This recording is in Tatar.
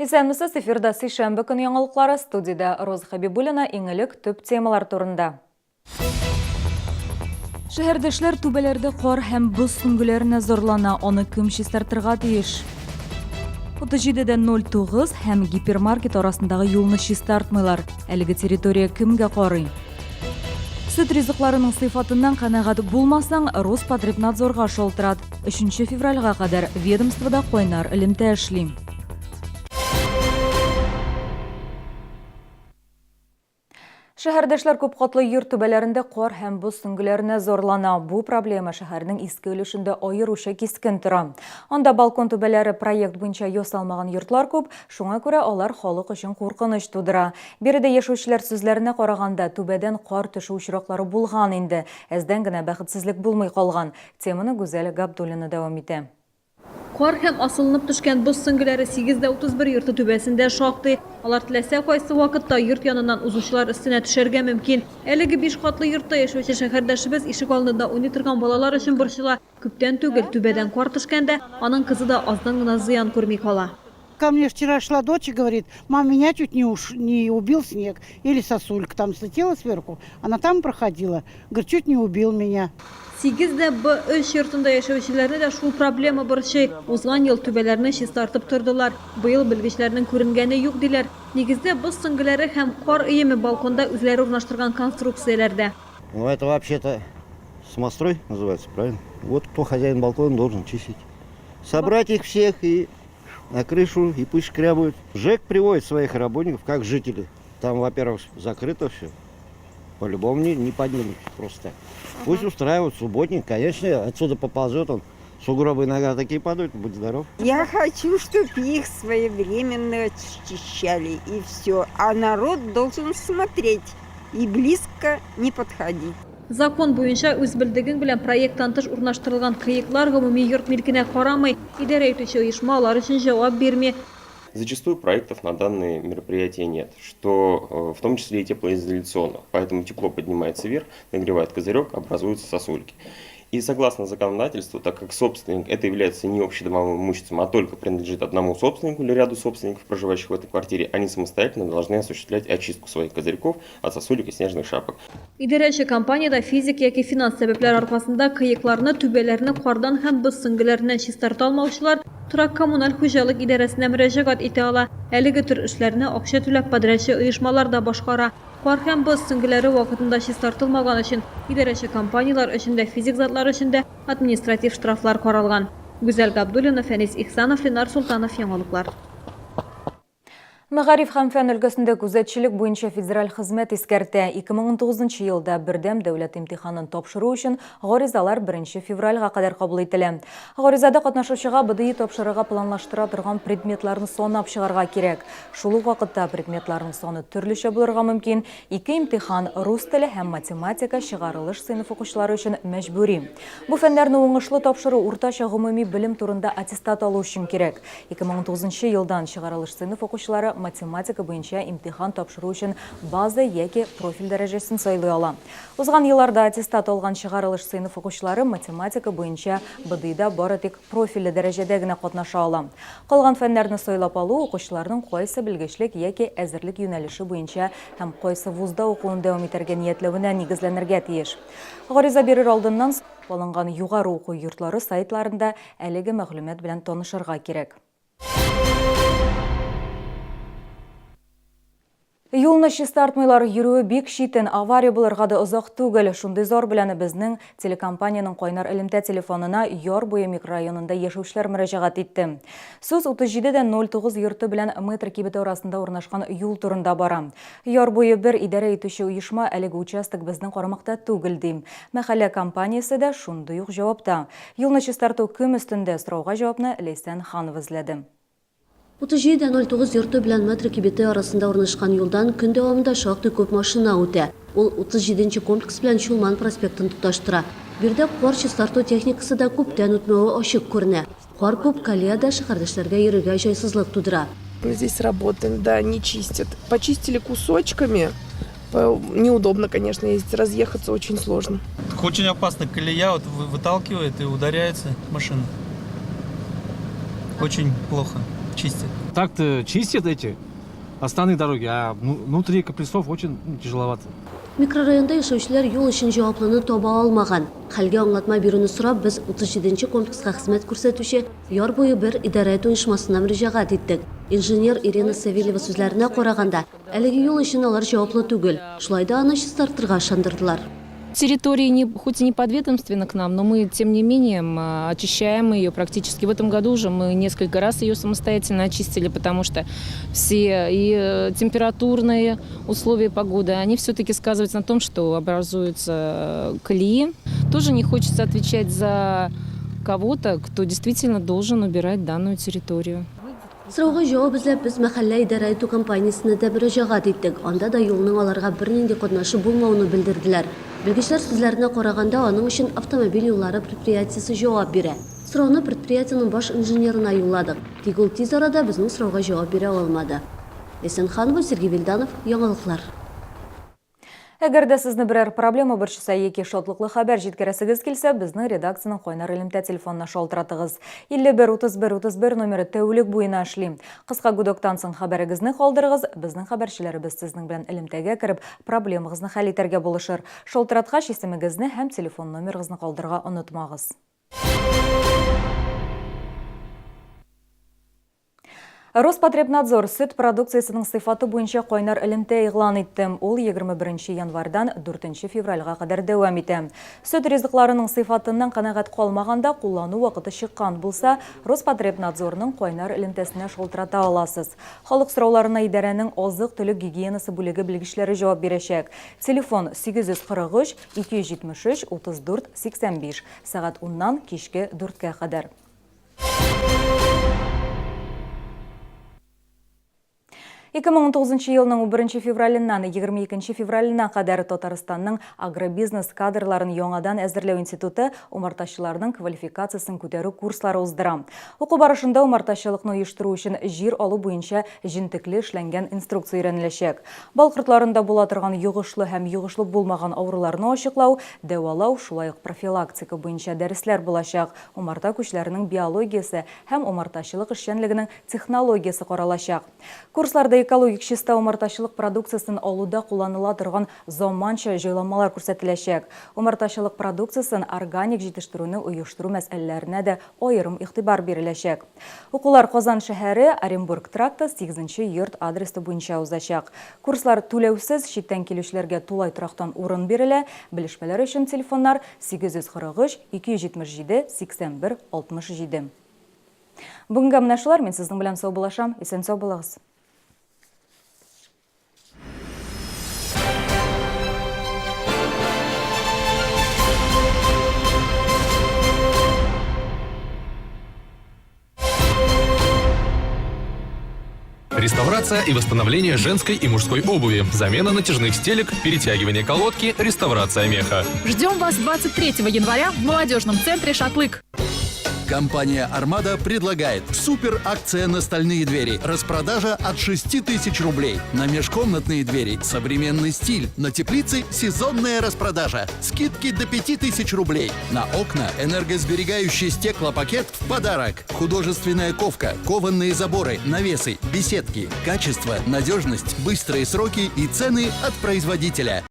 Исәнмесез, эфирда сишәмбе көн яңалыклары, студиядә Роза Хәбибуллина, иң элек төп темалар турында. Шәһәрдәшләр түбәләрдә кар һәм боз сөңгеләренә зарлана, аны кем чистартырга тиеш? 37,09 һәм гипермаркет арасындагы юлны чистартмыйлар. Әлеге территория кемгә карый? Сөт ризыкларының сыйфатыннан канәгать булмасаң, Роспотребнадзорга шалтырат. 3 февральгә кадәр ведомствода кайнар элемтә эшли. Шәһәрдәшләр күпкатлы йорт түбәләрендә кар һәм боз сөңгеләренә зарлана. Бу проблема шәһәрнең иске өлешендә аеруча кискен тора. Анда балкон түбәләре проект буенча ясалмаган йортлар күп, шуңа күрә алар халык өчен куркыныч тудыра. Биредә яшәүчеләр сүзләренә караганда, түбәдән кар төшү очраклары булган инде. Әздән генә бәхетсезлек булмый калган. Теманы Гүзәл Габдуллина дәвам итә. Кар һәм асылынып төшкән боз сөңгеләре 8 дә 31 йорты түбәсендә шактый. Алар теләсә кайсы вакытта йорт яныннан узучылар өстенә төшәргә мөмкин. Әлеге биш катлы йортта яшәүче шәһәрдәшебез ишек алдында уйный торган балалар өчен борчыла. Күптән түгел түбәдән кар төшкәндә, аның кызы да аздан гына зыян күрми кала. Ко мне вчера шла дочь и говорит: «Мам, меня чуть не убил снег». Или сосулька там слетела сверху, она там проходила. Говорит, чуть не убил меня. 8 дә Б3 йортында яшәүчеләрне дә шул проблема борчый. Узган ел түбәләрне чистартып тордылар. Быел белгечләрнең күренгәне юк, диләр. Нигездә боз сөңгеләре һәм кар өеме балконда үзләре урнаштырган конструкцияләрдә. Ну, это вообще-то самострой называется, правильно? Вот кто хозяин балкона, должен чистить. Собрать их всех и на крышу, и пусть шкрябают. ЖЭК приводит своих работников, как жители. Там, во-первых, закрыто все. По-любому не поднимут просто так. Пусть устраивают субботник, конечно, отсюда поползет он. Сугробы иногда такие падают, будь здоров. Я хочу, чтобы их своевременно очищали, и все. А народ должен смотреть и близко не подходить. Закон буенча үз белдегең белән проекттан тыш урнаштырылган кыеклар гомуми йорт милкенә карамый. Идарә итүче оешма алар өчен җавап бирми. Зачастую проектов на данные мероприятия нет, что в том числе и теплоизоляционных. Поэтому тепло поднимается вверх, нагревает козырек, образуются сосульки. И согласно законодательству, так как собственник это является не общедомовым имуществом, а только принадлежит одному собственнику или ряду собственников, проживающих в этой квартире, они самостоятельно должны осуществлять очистку своих козырьков от сосулек и снежных шапок. Идарәче компаниядә физик яки финанс сәбәпләр аркасында кыекларны, түбәләрне кардан һәм боз сөңгеләреннән чистарта алмаучылар торак коммуналь хуҗалык идарәсенә мөрәҗәгать итә ала. Әлеге төр эшләрне акча түләп подрядчы оешмалар да башкара. Кар һәм боз сөңгеләре вакытында чистартылмаган өчен идарәче компанияләр өчен дә, физик затлар өчен дә административ штрафлар каралган. Гүзәл Габдуллина, Фәнис Ихсанов, Ленар Султанов, яңалыклар. Мәгариф һәм фән өлкәсендә күзәтчелек буенча федераль хезмәт искәртә. 2019 елда бердәм дәүләт имтиханын тапшыру өчен гаризалар 1 февральгә кадәр кабул ителә. Гаризада катнашучыга БДИ тапшырырга планлаштыра торган предметларны санап чыгарга кирәк. Шул ук вакытта предметларның саны төрлечә булырга мөмкин. Ике имтихан рус теле һәм математика чыгарылыш сыйныф укучылары өчен мәҗбүри. Бу фәннәрне уңышлы тапшыру уртача гомуми белем турында аттестат алу өчен кирәк. 2019 елдан чыгарылыш сыйныф укучылары математика буенча имтихан тапшыру өчен база яки профиль дәрәҗәсен сайлый ала. Узган елларда аттестат алган чыгарылыш сыйныф укучылары математика буенча БДИда бары тик профильле дәрәҗәдә генә катнаша ала. Калган фәннәрне сайлап алу укучыларның кайсы белгечлек яки әзерлек юнәлеше буенча һәм кайсы вузда укуын дәвам итәргә ниятләвенә нигезләнергә тиеш. Гариза бирер алдыннан алынган югары уку йортлары сайтларында әлеге мәгълүмат белән танышырга кирәк. Юлны чистартмыйлар, йөрүе бик читен, авария булырга да озак түгел. Шундый зар белән безнең телекомпаниянең кайнар элемтә телефонына Яр буе микрорайонында яшәүчеләр мөрәҗәгать итте. Сүз 37,09 йорты белән Метро кибете арасында урнашкан юл турында бара. Яр буе бер идарә итүче оешма әлеге участок безнең карамакта түгел, ди. Мәхәллә компаниясе дә шундый ук җавапта. Юлны чистарту кем өстендә? Сорауга җавапны Ләйсән Ханова эзләде. 37,09 йорты белән Метро кибете арасында урнашкан юлдан көн дәвамында шактый күп машина үтә. Ул 37 комплекс белән Чулман проспектын тоташтыра. Биредә кар чистарту техникасы да күптән үтмәве ачык күренә. Кар күп, колеяда шәһәрдәшләргә йөрергә җайсызлык тудыра. Здесь работаем, да, не чистят. Почистили кусочками. Неудобно, конечно, ездить, разъехаться очень сложно. Очень опасно, колея вот выталкивает и ударяется машина. Очень плохо. чистят. Так-то чистят эти основные дороги, а внутри комплексов очень тяжеловато. Микрорайонда яшәүчеләр юл өчен җаваплыны таба алмаган. Хәлгә аңлатма бирүне сорап, без 37 нче комплекска хезмәт күрсәтүче Яр буе бер идарә итү оешмасына мөрәҗәгать иттек. Инженер Ирина Савельева сүзләренә караганда, әлеге юл өчен алар җаваплы түгел, шулай да аны чистартырга ышандырдылар. Территория не, хоть и не подведомственна к нам, но мы, тем не менее, очищаем ее практически. В этом году уже мы несколько раз ее самостоятельно очистили, потому что все и температурные условия погоды, они все-таки сказываются на том, что образуются колеи. Тоже не хочется отвечать за кого-то, кто действительно должен убирать данную территорию. Сорауга җавап эзләп без мәхәллә идарә итү компаниясенә дә мөрәҗәгать иттек. Анда да юлның аларга бернинди катнашы булмауны белдерделәр. Белгечләр сүзләренә караганда, аның өчен автомобиль юллары предприятиесе җавап бирә. Сорауны предприятиенең баш инженерына юлладык. Тик ул тиз арада безнең сорауга җавап бирә алмады. Ләйсән Ханова, Сергей Вильданов, Яңалыклар. Әгәр дә сезне берәр проблема борчыса яки шатлыклы хәбәр җиткерәсегез килсә, безнең редакциянең кайнар элемтә телефонына шалтыратыгыз. 51 31 31 номеры тәүлек буена эшли. Кыска гудоктан соң хәбәрегезне калдырыгыз, безнең хәбәрчеләребез сезнең белән элемтәгә кереп, проблемагызны хәл итәргә булышыр. Шалтыраткач, исемегезне һәм телефон номерыгызны калдырырга онытмагыз. Роспотребнадзор сөт продукциясенең сыйфаты буенча кайнар элемтә игълан итте. Ул 21 январьдан 4 февральгә кадәр дәвам итә. Сөт ризыкларының сыйфатыннан канәгать калмаганда, куллану вакыты чыккан булса, Роспотребнадзорның кайнар элемтәсенә шалтырата аласыз. Халык сорауларына идарәнең азык-төлек гигиенасы бүлеге белгечләре җавап бирәчәк. Телефон 843 273 34 85, сәгать уннан кичке дүрткә кадәр. 2019 елның 11 февраленнән 22 февраленә кадәр Татарстанның агробизнес кадрларын яңадан әзерләү институты умартачыларның квалификациясен күтәрү курслары уздыра. Уку барышында умартачылыкны оештыру өчен җир алу буенча җентекле эшләнгән инструкция өйрәнеләчәк. Бал кортларында була торган йогышлы һәм йогышлы булмаган авыруларны ачыклау, дәвалау, шулай ук профилактика буенча дәресләр булачак. Умарта күчләренең биологиясе һәм умартачылык эшчәнлегенең технологиясе каралачак. Курсларда экологик чиста умартачылык продукциясен алуда кулланыла торган заманча җайланмалар күрсәтеләчәк. Умартачылык продукциясен органик җитештерүне оештыру мәсьәләләренә дә аерым игътибар биреләчәк. Укулар Казан шәһәре, Оренбург тракты, 8 нче йорт адресы буенча узачак. Курслар түләүсез, читтән килүчеләргә тулай торактан урын бирелә. Белешмәләр өчен телефоннар 843 277 81 67. Бүгенгә менә шулар, мин сезнең белән саубуллашам. Исән-сау булыгыз. Реставрация и восстановление женской и мужской обуви, замена натяжных стелек, перетягивание колодки, реставрация меха. Ждем вас 23 января в молодежном центре «Шатлык». Компания «Армада» предлагает супер акция на стальные двери. Распродажа от 6 тысяч рублей. На межкомнатные двери современный стиль. На теплице сезонная распродажа. Скидки до 5 тысяч рублей. На окна энергосберегающий стеклопакет в подарок. Художественная ковка, кованные заборы, навесы, беседки. Качество, надежность, быстрые сроки и цены от производителя.